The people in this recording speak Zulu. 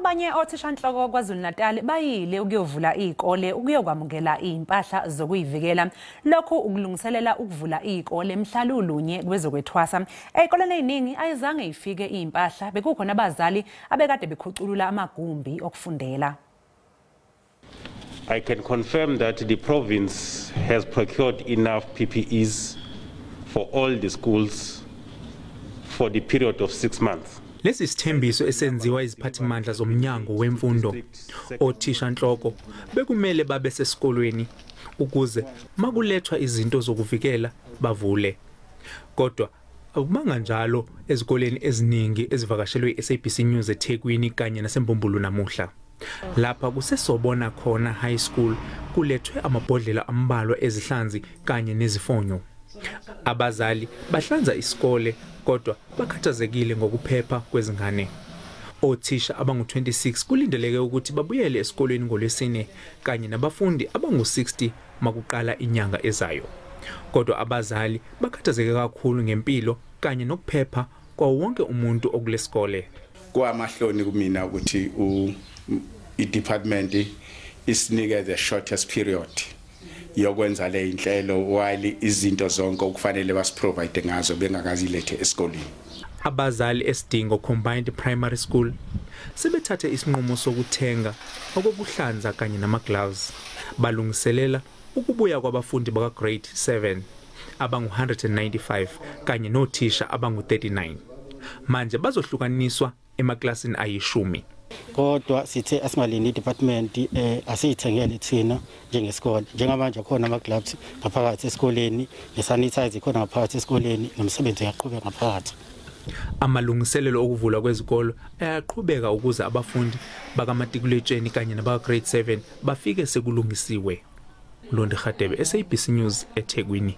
Abanye othishanhloko KwaZulu-Natal bayile ukuyovula izikole ukuyokwamukela izimpahla zokuyivikela. Lokhu ukulungiselela ukuvula izikole mhla lulunye kwezokwethwasa. Ezikoleni eziningi ayizange ifike izimpahla, bekukhona abazali abekade bekhuculula amagumbi okufundela. I can confirm that the province has procured enough PPEs for all the schools for the period of 6 months. Lesi sithembiso esenziwa iziphathimandla zomnyango wemfundo. Othishanhloko bekumele babe sesikolweni ukuze makulethwa izinto zokuvikela bavule. Kodwa akubanga njalo ezikoleni eziningi ezivakashelwe iSABC News eThekwini kanye naseMbumbulu namuhla. Lapha kuseSobona khona High School kulethwe amabhodlela ambalwa ezihlanzi kanye nezifonyo. Abazali bahlanza isikole kodwa bakhathazekile ngokuphepha kwezingane. Othisha abangu-26 kulindeleke ukuthi babuyele esikolweni ngoLwesine kanye nabafundi abangu-60 makuqala inyanga ezayo. Kodwa abazali bakhathazeke kakhulu ngempilo kanye nokuphepha kwawo wonke umuntu okulesikole. Kwamahloni kumina ukuthi i-department isinike the shortest period yokwenza le inhlelo while izinto zonke okufanele basiprovide ngazo bengakazilethe esikoleni. Abazali eSidingo Combined Primary School sebethathe isinqumo sokuthenga okokuhlanza kanye nama-gloves. Balungiselela ukubuya kwabafundi baka grade 7 abangu-195 kanye nothisha abangu-39. Manje bazohlukaniswa emaklasini ayishumi. Kodwa sithe asingalindi department, asiyithengele thina njengesikole. Njengamanje khona ama gloves ngaphakathi esikoleni, nesanitizer ikhona ngaphakathi esikoleni, nomsebenzi uyaqhubeka ngaphakathi. Amalungiselelo okuvulwa kwezikolo ayaqhubeka ukuze abafundi bakamatikuletsheni kanye nabaka grade 7 bafike sekulungisiwe. Londi Kgadebe, SABC News, eThekwini.